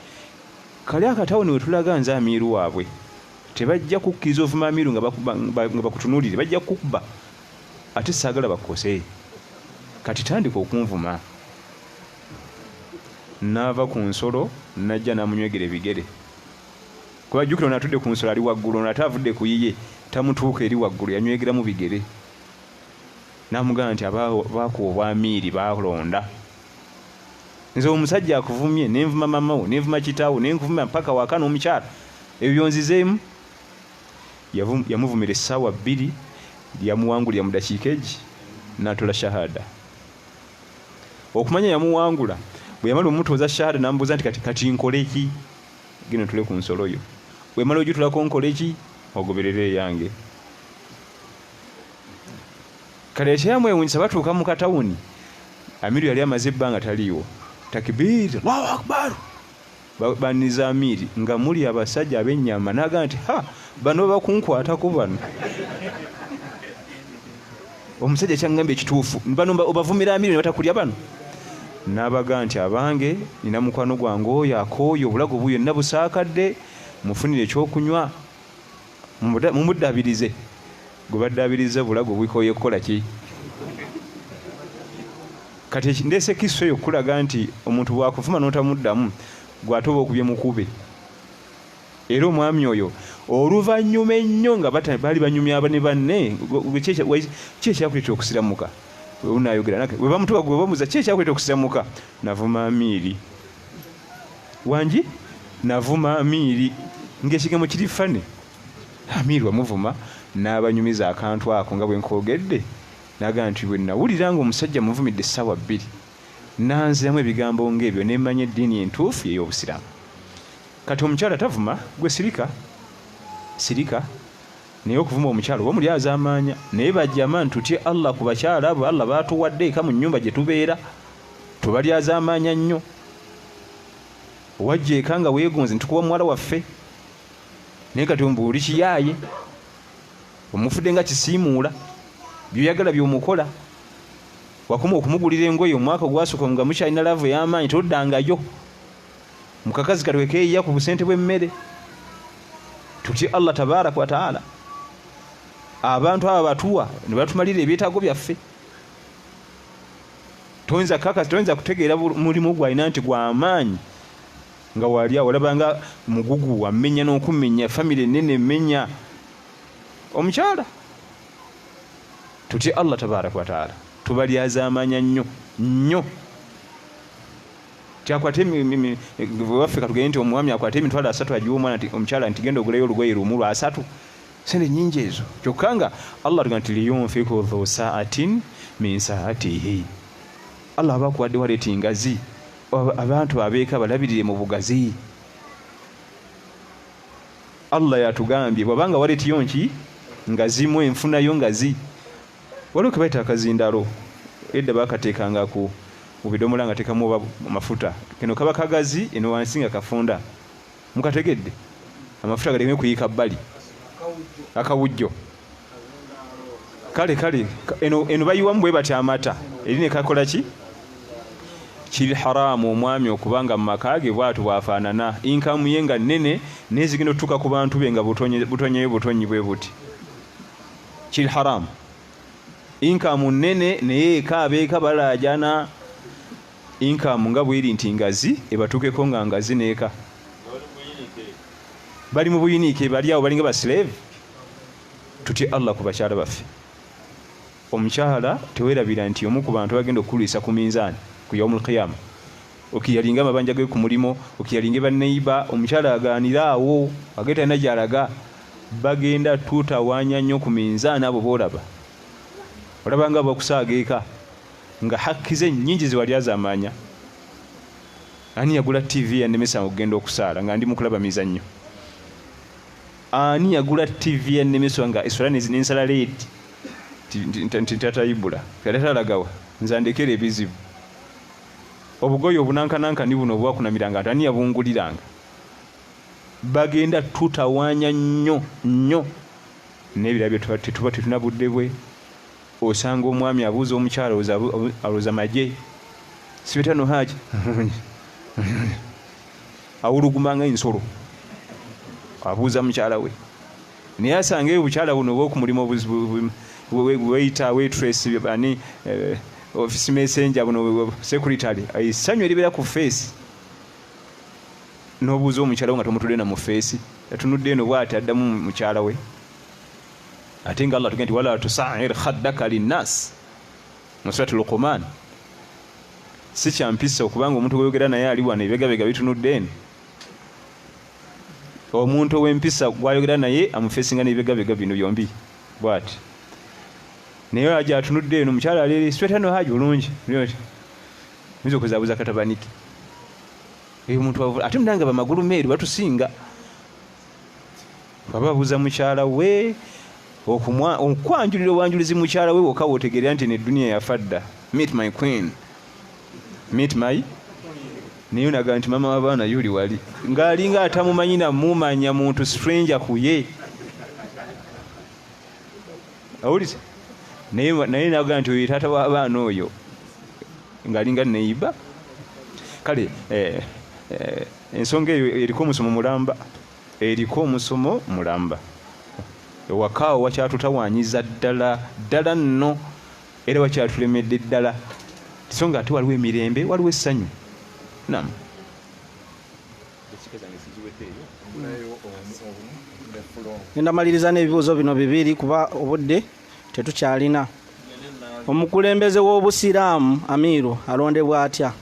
kali akatawuni we tulaga nze amiiru waabwe tebajja kukkiriza ovuma amiiru nga bakutunuulire, bajja kukukuba, ate saagala bakukose. Kati tandika okunvuma. N'ava ku nsolo n'ajja n'amunywegera ebigere, kuba jjukira ono atudde ku nsolo ali waggulu, ono ate avudde ku yiye tamutuuka eri waggulu, yanywegeramu bigere n'amugamba nti abaakuwa obwamiiri baalonda nze omusajja akuvumye, nenvuma mama wo, nenvuma kitaawo, nenkuvuma mpaka waka n'omukyala, ebyo byonzizeemu. Yamuvumira essaawa 2, yamuwangulira mu dakiika egi n'atoola shahada. Okumanya yamuwangula, bwe yamala omutuuza shahada n'amubuuza nti kati nkole ki? Genda otule ku nsolo yo, bwe mala ogitulako nkole ki? Ogoberere eyange. Kale ekyamwewuunyisa, batuuka mu katawuni, Amiru yali amaze ebbanga taliiwo. Takbiir, Allahu Akbar, baniza Amiiri nga muli abasajja ab'ennyama, n'agamba nti ha, bano bakunkwatako bano. Omusajja kyaŋŋambye ekituufu, bano obavumira Amiiri ne batakulya bano. N'abaga nti abange, nina mukwano gwange oyo akooye, obulago bwe yonna busaakadde, mufunire ekyokunywa, mumuddabirize. Gwe baddaabiriza obulago bukooye kukola ki? Kati ndeese kiso eyo okukulaga nti omuntu bw'akuvuma n'otamuddamu, gw'ate oba okubye mukube. Era omwami oyo oluvannyuma ennyo nga baali banyumya ne banne, ki ekyakuleetera okusiramuka? Unaayogera bwe bamutuuka gwe bamubuuza ki ekyakuleetera okusiramuka? Navuma Amiiri. Wangi? Navuma Amiiri. Ng'ekigambo kiri fane. Amiiri wamuvuma n'abanyumiza akantu ako nga bwe nkoogedde, n'agamba nti bwe nawulira ng'omusajja muvumidde essaawa 2, nanziramu ebigambo ng'ebyo ne mmanya eddiini entuufu y'ey'obusiraamu. Kati omukyala tavuma, gwe sirika, sirika. Naye okuvuma omukyala oba omuli azaamaanya, naye bajjama ntutye Allah ku bakyala abo Allah baatuwadde eka mu nnyumba gye tubeera, tubali azaamaanya nnyo. Wajja eka nga weegonze ntukuwa muwala waffe, naye kati ombu oli kiyaaye, omufudde nga kisiimuula, by'oyagala by'omukola. Wakoma okumugulira engoye omwaka ogwasooka nga mukyalina laavu ey'amaanyi, toddangayo. Mukakazi kati wekeeyiya ku busente bw'emmere. Tutye Allah tabaaraka wa taala. Abantu abo batuwa ne batumalira ebyetaago byaffe. Toyinza kakasi, toyinza kutegeera mulimu gw'alina nti gw'amaanyi nga wali awo olaba nga mugugu wamenya n'okumenya, famire ennene emenya. Omukyala tutye Allah tabaaraka wa taala, tubalyazaamanya nnyo nnyo. Kyakwate waffe katugende nti omwami akwate emitwalo 3 agiwe omwana nti omukyala nti genda oguleyo olugoye lumu lwa 3, sente nnyingi ezo. Kyokka nga Allah atugamba nti liyunfiku dhu sa'atin min sa'atihi, Allah aba akuwadde waleti ngazi, abantu abeeka balabirire mu bugazi. Allah yatugambye bw'abanga waleti yo nki ngazimu, enfunayo ngazi. Waliwo ke bayita akazindalo, edda baakateekanga ku mu bidomola nga teekamu oba mafuta. Keno kaba kagazi, eno wansi nga kafunda. Mukategedde? Amafuta galeme kuyiika bbali. Akawujjo. Kale kale eno bayiwamu bwe bati amata, eri ne kakola ki? Kiri haramu omwami okubanga mu maka ge bw'atyo bw'afaanana, inkamu ye nga nnene naye zigenda okutuuka ku bantu be nga butonyeyo butonyi bwe buti. Kiri haramu. Inkamu nnene naye eka abeeka balaajana. Inkamu nga bweri nti ngazi ebatuukeko nga ngazi n'eka. Bali mu buyiniike, bali awo balinga ba slave. Tutye Allah ku bakyala baffe. Omukyala teweerabira nti omu ku bantu abagenda okukulwisa ku minzaani ku yaumul qiyama. Okiyalinga amabanja ge ku mulimo, okiyalinga banneiba, omukyala agaanira awo, agenda talina gy'alaga. Bagenda tutawaanya nnyo ku minzaani abo b'olaba. Olaba nga bakusaaga eka nga hakki ze nnyingi ze wali azaamaanya. Ani yagula TV yannemesa okugenda okusaala nga ndi mu kulaba mizannyo? Ani yagula TV yannemesa nga eswala nensala leeti nti tatayibula kati atalagawa nze andekera ebizibu. Obugoye obunankanankani buno obwakunamiranga nti ani yabunguliranga? Bagenda tutawaanya nnyo nnyo n'ebirala bye tetuba tetuna budde bwe. Osanga omwami abuuza omukyala alowooza magye, sibetano haji awuluguma nga ensolo, abuuza mukyala we. Naye asanga eyo obukyala buno obw'okumulimu waiter, waitress, ani, office messenger, buno secretary, essanyu eribeera ku face. N'obuuza omukyala we nga tomutudde na mu face, atunudde eno bw'ati, addamu mukyala we. Ate nga Allah tugenda nti wala tusair khaddaka linnas mu Surati Luqman. Si kyampisa okubanga omuntu gweyogera naye ali wano ebibegabega bitunudde eno. Omuntu ow'empisa gwayogera naye amufeesinga n'ebibegabega bino byombi bw'ati, naye aja atunudde eno, omukyala ali swetano haji bulungi oyinza okuzaabuza katabaniki eyo omuntu. Ate munange bamagulu meeru batusinga, baba babuuza mukyala we okwanjulira obwanjulizi mukyala we wokka wotegeerera nti neduniya yafa dda. Meet my queen, meet my, naye onaga nti mama w'abaana yuli wali ng'alinga atamumanyi namumanya, muntu stranger ku ye, awulize naye naga nti oyo taata w'abaana oyo ng'alinga neiba. Kale ensonga eyo eriko omusomo mulamba, eriko omusomo mulamba. Ewakaawo wakyatutawanyiza ddala ddala nno, era wakyatulemedde ddala, so nga ate waliwo emirembe, waliwo essanyu. Nam. Ngenda maliriza n'ebibuuzo bino bibiri kuba obudde tetukyalina. Omukulembeze w'obusiraamu amiiru alondebwa atya?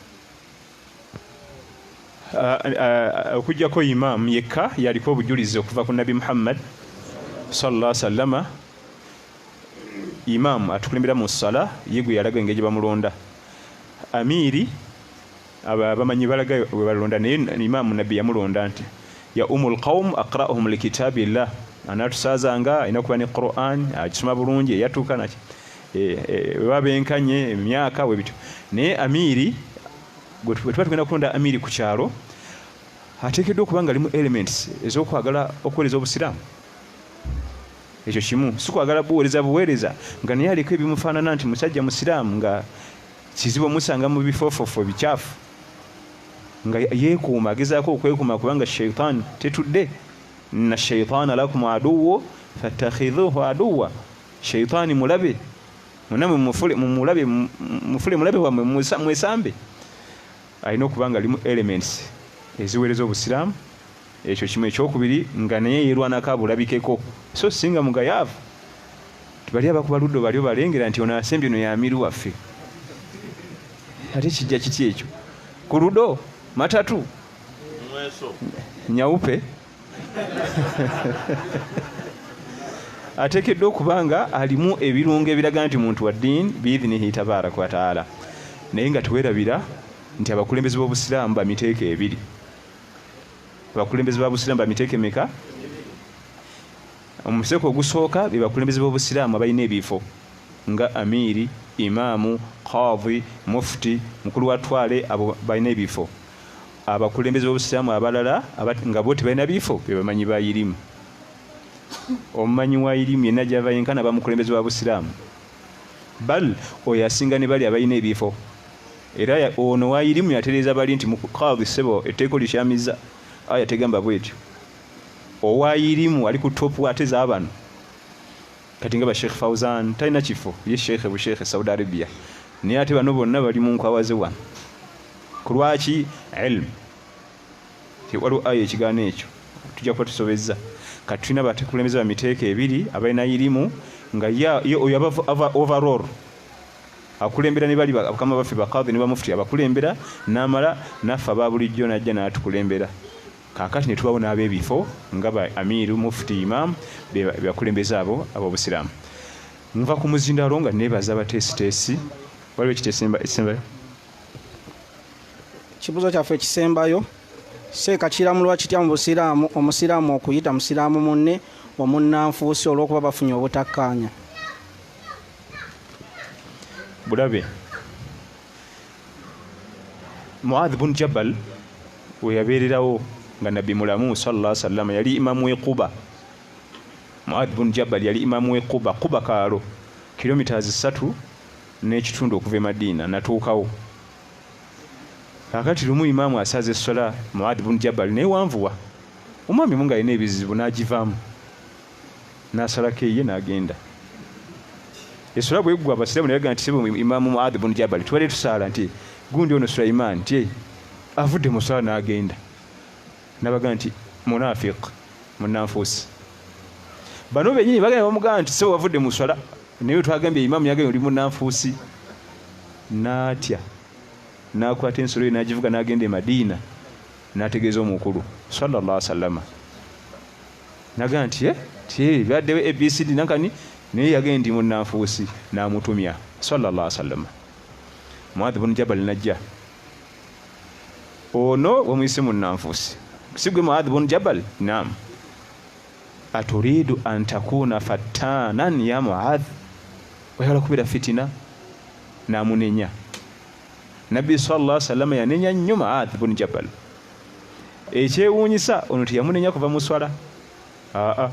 Okuggyako imaamu yekka yaliko obujulizi okuva ku Nabi Muhammad sallallahu sallama. Imaamu atukulembera mu ssala ye gwe yalaga engeri gye bamulonda. Amiiri abamanyi balaga we balonda, naye imaamu Nabbi yamulonda nti ya umul qawm aqra'uhum likitabillah, anaatusaazanga alina kuba ne Quran agisoma bulungi eyatuuka naki, bwe benkanye emyaka bwe bityo. Naye amiiri gwe tuba tugenda kulonda amiiri ku kyalo ateekeddwa okuba nga alimu elements ez'okwagala okuweereza obusiraamu. Ekyo kimu, si kwagala buweereza buweereza nga naye aliko ebimufaanana nti musajja musiraamu nga kizibu omusanga mu bifoofofo ebikyafu, nga yeekuuma, agezaako okwekuuma kubanga shaitaani tetudde na shaitaana lakum aduwo fattakhidhuhu aduwa, shaitaani mulabe munamwe, mumulabe, mufule mulabe wammwe, mwesambe. Alina okuba nga alimu elements eziweereza obusiraamu. Ekyo kimu. Ekyokubiri, nga naye yeerwanako abulabikeko, so singa mugayaavu tibali abakuba luddo bali obalengera nti ono asembye no yamiru waffe, ate kijja kiti ekyo ku ludo matatu nyawupe. Ateekeddwa okuba nga alimu ebirungo ebiraga nti muntu wa ddiini biidhinihi tabaraka wataala. Naye nga tewerabira nti abakulembeze b'obusiraamu bamiteeko ebiri. Abakulembeze ba busiraamu bamiteeko emeka? Omuteeko ogusooka be bakulembeze b'obusiraamu abalina ebifo nga amiiri, imaamu, qadhi, mufti, mukulu wa twale, abo balina ebifo. Abakulembeze b'obusiraamu abalala nga bo tebalina bifo be bamanyi ba irimu. Omumanyi wa irimu yenna gyava yenkana bamukulembeze wa busiraamu, bal oyo asinga ne bali abalina ebifo. Era ono wa irimu yatereeza bali nti qadhi ssebo etteeka olikyamiza, aya tegamba bwetyo. Owa irimu ali ku top ate z'abano kati nga ba Sheikh Fauzan talina kifo, ye Sheikh bu Sheikh Saudi Arabia, naye ate bano bonna bali mu nkwawaze wano. Ku lwaki? Ilmu. Waliwo aya ekigaana ekyo, tujja kuba tusobezza. Kati tulina bakulembeze ba miteeko ebiri abalina irimu nga ye oyo aba overall akulembera ne bali bakama baffe bakadhi ne bamufuti abakulembera, n'amala naffe aba bulijjo n'ajja n'atukulembera. Kaakati ne tubawo n'ab'ebifo nga ba amiiru, mufuti, imaamu, be bakulembeze abo ab'obusiraamu. Nva ku muzindalo nga neebaza abateesiteesi. Waliwo ekiteesembayo? Ekibuuzo kyaffe ekisembayo, seeka kiramulwa kitya mu busiraamu omusiraamu okuyita musiraamu munne omunnanfuusi olw'okuba bafunye obutakkaanya? Bulabe. Muadh bun Jabal we yabeererawo nga Nabbi mulamu sallallahu alaihi wasallam, yali imamu w'e Quba. Muadh bun Jabal yali imamu w'e Quba. Quba kaalo Kilometers 3.5 okuva e Madiina natuukawo. Kakati lumu imaamu asaza essola Muadh bun Jabal naye wanvuwa omwami munga alina ebizibu n'agivaamu n'asalako eye n'agenda. Essola bweggwa abasiraamu ne bagamba nti sebo imaamu Muadh bun Jabal tubadde tusaala nti gundi ono Sulaiman nti avudde mu ssala n'agenda. N'abagamba nti munafiq munnanfuusi. Bano bennyini bagenda bamugamba nti sebo wavudde mu ssala naye twagambye imaamu yagambye oli munnanfuusi. N'atya n'akwata ensolo ye n'agivuga n'agenda e Madiina n'ategeeza omukulu sallallahu alaihi wasallam. N'agamba nti ti byaddewo ABCD nankani naye yagenda ndi munnanfuusi n'amutumya sallallahu alaihi wasallam. Muadh bun Jabal n'ajja ono wamuyise munnanfuusi si gwe Muadh bun Jabal? Naam. Aturidu an takuna fattanan ya Muadh, oyagala kubeera fitina? N'amunenya. Nabbi sallallahu alaihi wasallam yanenya nnyo Muadh bun Jabal. Ekyewuunyisa ono teyamunenya kuva mu swala, aa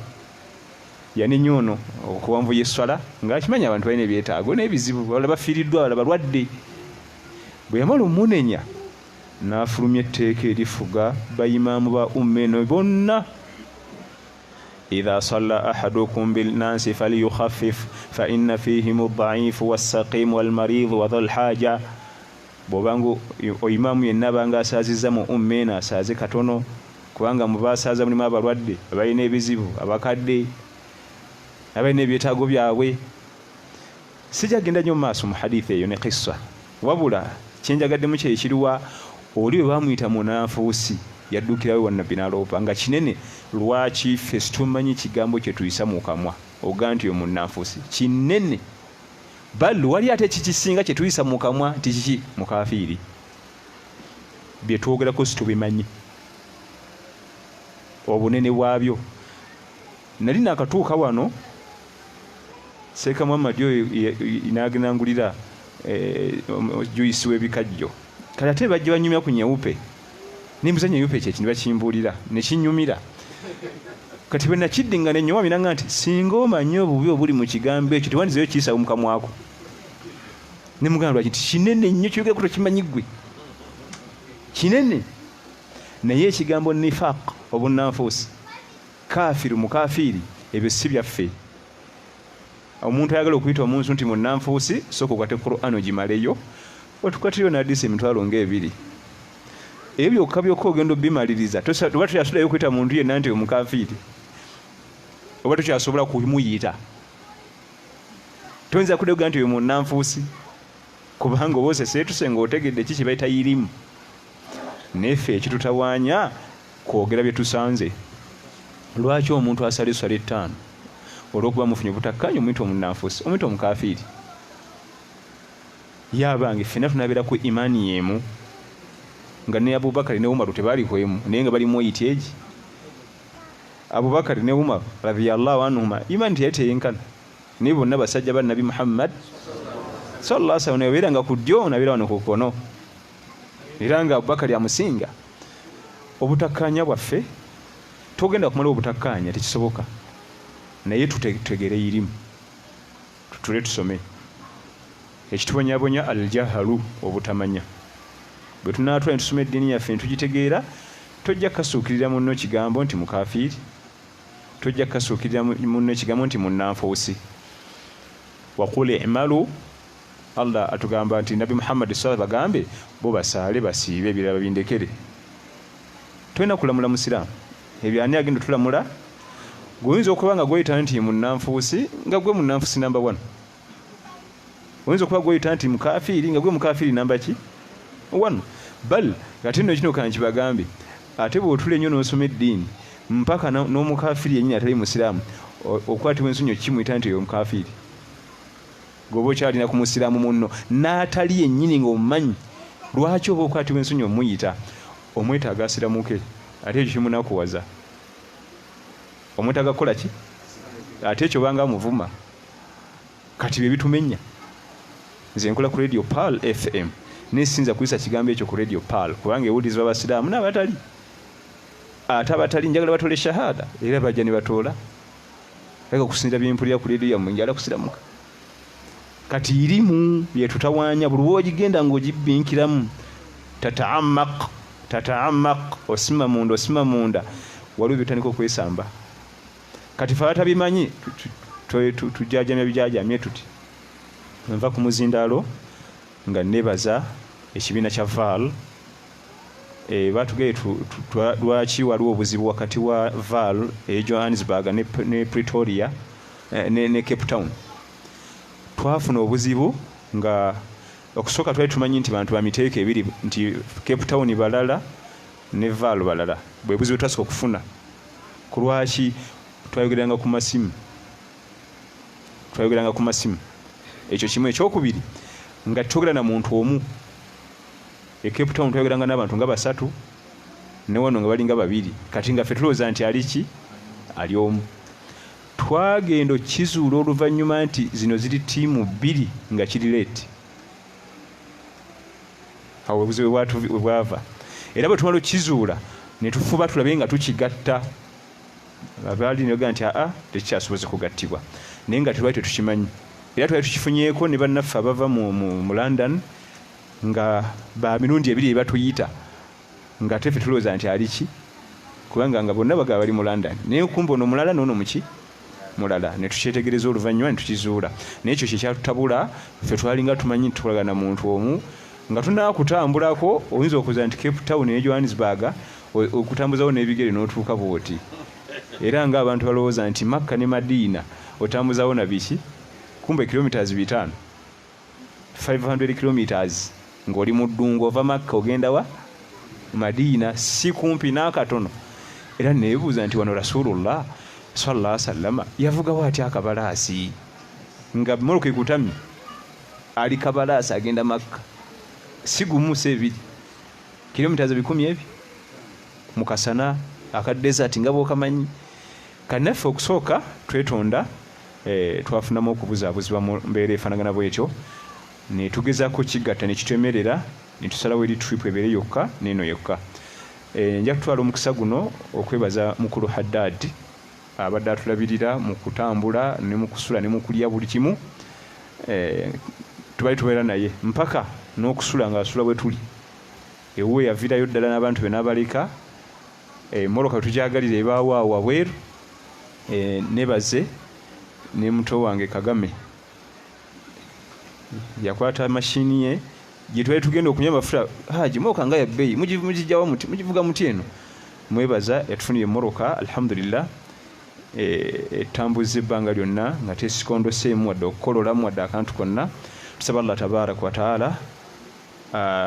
yanenya ono okuwanvuya esswala ng'akimanya abantu balina ebyetaago n'ebizibu, balala bafiiriddwa, balala balwadde. Bwe yamala omunenya n'afulumya etteeka erifuga bayimaamu ba umma eno bonna. Idha salla ahadukum binnasi falyukhaffif fa inna fihim ad-da'ifu was-saqim wal-marid wa dhul haja. Bw'obanga oimaamu yenna abanga asaazizza mu umma eno asaaze katono, kubanga mu baasaaza mulimu abalwadde, abalina ebizibu, abakadde, abalina ebyetaago byabwe. Sijja kugenda nnyo mu maaso mu hadithi eyo ne kissa, wabula kyenjagaddemu kye kiruwa oli bwe baamuyita munanfuusi yaddukirawo wa Nabbi n'aloopa nga kinene. Lwaki ffe situmanyi kigambo kye tuyisa mu kamwa oga nti oyo munnanfuusi? Kinene. Bal wali ate ekikisinga kye tuyisa mu kamwa nti kiki? Mukafiiri. Bye twogerako situbimanyi obunene bwabyo. Nali nakatuuka wano Seeka Muhammad oyo n'agenda ngulira juyisi w'ebikajjo. Kale ate bajja banyumya ku nyewupe, nembuza nyewupe kyeki, ne bakimbuulira ne kinyumira. Kati bwe nakiddinga ne nyuma binanga nti singa omanyi obubi obuli mu kigambo ekyo tewandizeyo kiyisa mu kamwako. Ne mugamba lwaki nti kinene nnyo kyogerako tokimanyi ggwe, kinene. Naye ekigambo nifaq, obunnanfuusi, kafiru, mukafiiri, ebyo si byaffe. Omuntu ayagala okuyita omuntu nti munnanfuusi, sooka okwate Qur'an ogimaleyo, otukwatireyo n'hadisi 20,000. Ebyo byokka byokka ogenda obimaliriza, oba tokyasulayo okuyita muntu yenna nti omukafiiri, oba tokyasobola kumuyita. Toyinza kuddayo nti oyo munnanfuusi, kubanga oba oseseetuse ng'otegedde ki kye bayita irimu. Naye ffe ekitutawaanya kwogera bye tusanze. Lwaki omuntu asala esswala 5 olw'okuba mufunye obutakkaanya omuyita omunnanfuusi, omuyita omukafiiri? Yabange ffenna tunabeera ku imaani y'emu, nga ne Abubakari ne Umaru tebaali ku emu, naye nga bali mu oyiti egi. Abubakari ne Umaru radhiyallahu anhuma imaani teyali teyenkana, naye bonna basajja ba Nabbi Muhammad sallallahu alaihi wasallam. Yabeeranga ku ddyo, nabeera wano ku kkono, era nga Abubakari amusinga. Obutakkaanya bwaffe togenda kumala obutakkaanya, tekisoboka. Naye tutegere irimu, tutule tusome. Ekitubonyabonya aljahalu, obutamanya. Bwe tunaatula ne tusoma eddiini yaffe ne tugitegeera, tojja kukasuukirira munno kigambo nti mukafiiri, tojja kukasuukirira munno ekigambo nti munnanfuusi. Waqul i'malu, Allah atugamba nti Nabbi Muhammad sallallahu bagambe bo basaale basiibe ebirala babindekere. Tolina kulamula musiraamu ebyo, ani agenda otulamula? Gwe oyinza okuba nga gweyita nti munnanfuusi nga gwe munnanfuusi namba 1. Oyinza okuba gweyita nti mukafiiri nga gwe mukafiiri namba ki? 1. Bal ate nno kino kankibagambe, ate bw'otula ennyo n'osoma eddiini mpaka n'omukafiiri yennyini atali musiraamu okwatibwa ensonyi okimuyita nti oyo omukafiiri. Gwe oba okyalina ku musiraamu munno n'atali yennyini ng'omumanyi, lwaki oba okwatibwa ensonyi omuyita? Omwetaaga asiramuke, ate ekyo kimunakuwaza. Omwetaaga kukola ki? Ate ekyo obanga amuvuma. Kati bye bitumenya. Nze nkola ku Radio Pearl FM, naye siyinza kuyisa kigambo ekyo ku Radio Pearl kubanga ewulirizibwa abasiraamu n'abatali. Ate abatali njagala batoole shahada, era bajja ne batoola. Leka okusinziira bye mpulira ku radio yammwe, njagala kusiramuka. Kati irimu yetutawanya, buli wogigenda ngaogibbinkiramu tataamaq tataamaq, osima munda osima munda, waliwo byotandika okwesamba. Kati fe abatabimanyi tujajamya bijajamye tuti. Nva ku muzindaalo nga nebaza ekibiina kya Vaal. Batugeye lwaki waliwo obuzibu wakati wa Vaal e Johannesburg ne Pretoria ne Cape Town. Twafuna obuzibu nga okusooka twali tumanyi nti bantu ba miteeko ebiri, nti Cape Town balala ne Vaal balala. Bwe buzibu twasooka okufuna. Ku lwaki twayogeranga ku masimu, twayogeranga ku masimu. Ekyo kimu. Ekyokubiri, nga twogera na muntu omu. E Cape Town twayogeranga n'abantu nga basatu, ne wano nga balinga babiri. Kati nga ffe tulowooza nti ali ki, ali omu. Twagenda okukizuula oluvannyuma nti zino ziri ttiimu bbiri nga kiri late. Awo obuzibu we bwava. Era bwe tumala okukizuula ne tufuba tulabe nga tukigatta. Abaali ne bagamba nti aa tekikyasoboze kugattibwa, naye nga twali tetukimanyi. Era twali tukifunyeeko ne bannaffe abava mu London nga ba mirundi ebiri ebatuyita, nga ate ffe tulowooza nti ali ki, kubanga nga bonna bagaba bali mu London, naye kumbe ono mulala n'ono muki mulala. Ne tukyetegereza oluvannyuma ne tukizuula. Naye ekyo kyekyatutabula. Ffe twalinga tumanyi nti tukolagana muntu omu. Nga tunaakutambulako oyinza okuza nti Cape Town ne Johannesburg okutambuzawo n'ebigere n'otuuka bw'oti. Era ng'abantu balowooza nti Makka ne Madiina otambuzawo na biki, kumbe kilometers 500, 500 kilometers ng'oli mu ddungu, ova Makka ogenda wa Madiina, si kumpi n'akatono. Era neebuuza nti wano Rasulullah sallallahu alaihi wasallama yavugawo atya akabalaasi nga mmotoka ekutamye, ali kabalaasi agenda Makka, si gumu si ebiri, kilometers 200 ebi mu kasana aka desert nga bw'okamanyi. Kannaffe okusooka twetonda, twafunamu okubuzaabuzibwa mu mbeera efaanagana bwetyo, ne tugezaako kigatta ne kitwemerera, ne tusalawo eri trip ebeere yokka n'eno yokka. Nja kutwala omukisa guno okwebaza mukulu Haddad abadde atulabirira mu kutambula ne mu kusula ne mu kulya buli kimu. Tubali tubeera naye mpaka n'okusula ng'asula bwe tuli. Ewuwe yaviirayo ddala n'abantu be n'abaleka. Mmotoka tugyagalira ebaawo awo wabweru. Nebaze ne muto wange Kagame, yakwata mashini ye gye twali tugenda okunywa amafuta. Haji, mmotoka nga ya bbeeyi, mugijjawa muti, mugivuga muti eno? Mwebaza yatufunira emmotoka, alhamdulillah. Etambuza ebbanga lyonna nga tesikondoseemu wadde okukololamu wadde akantu konna. Tusaba Allah tabaraka wataala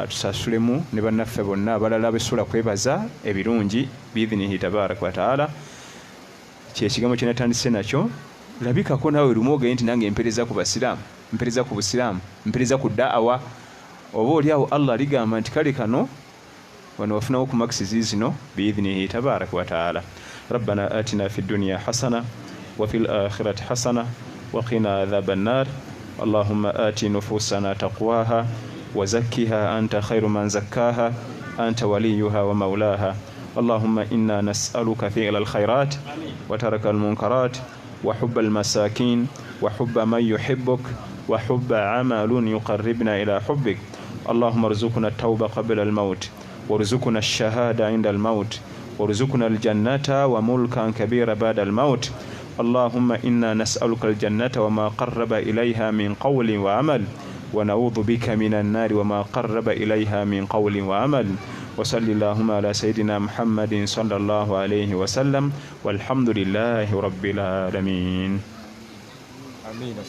tusasulemu ne bannaffe bonna abalala besobola kwebaza ebirungi biidhinihi tabaraka wataala. Kyekigambo kye natandise nakyo, labikako naawe lumu ogende nti nange mpereza ku basiraamu, mpereza ku busiraamu, mpereza ku da'awa. Oba oli awo Allah aligamba nti kale kano wano wafunawo ku makisi zino biidhinihi tabaraka wataala. Rabbana atina fi dunya hasana wa fil akhirati hasana wa qina adhaba nnar. Allahumma ati nufusana taqwaha wa zakkiha anta khairu man zakkaha anta waliyuha wa maulaha. Allahumma inna nas'aluka fi'la alkhairat wa taraka almunkarat wa hubba almasakin wa hubba man yuhibbuk wa hubba amalun yuqarribna ila hubbik. Allahumma arzuqna at-tauba qabla al-maut warzuqna ash-shahada inda al-maut warzuqna al-jannata wa mulkan kabira ba'da al-maut. Allahumma inna nas'aluka al-jannata wa ma qarraba ilayha min qawlin wa amal wa na'udhu bika minan nari wa ma qarraba ilayha min qawlin wa amal. Wa salli allahumma ala sayyidina Muhammadin sallallahu alayhi wa sallam walhamdulillahi rabbil alamin. Amina.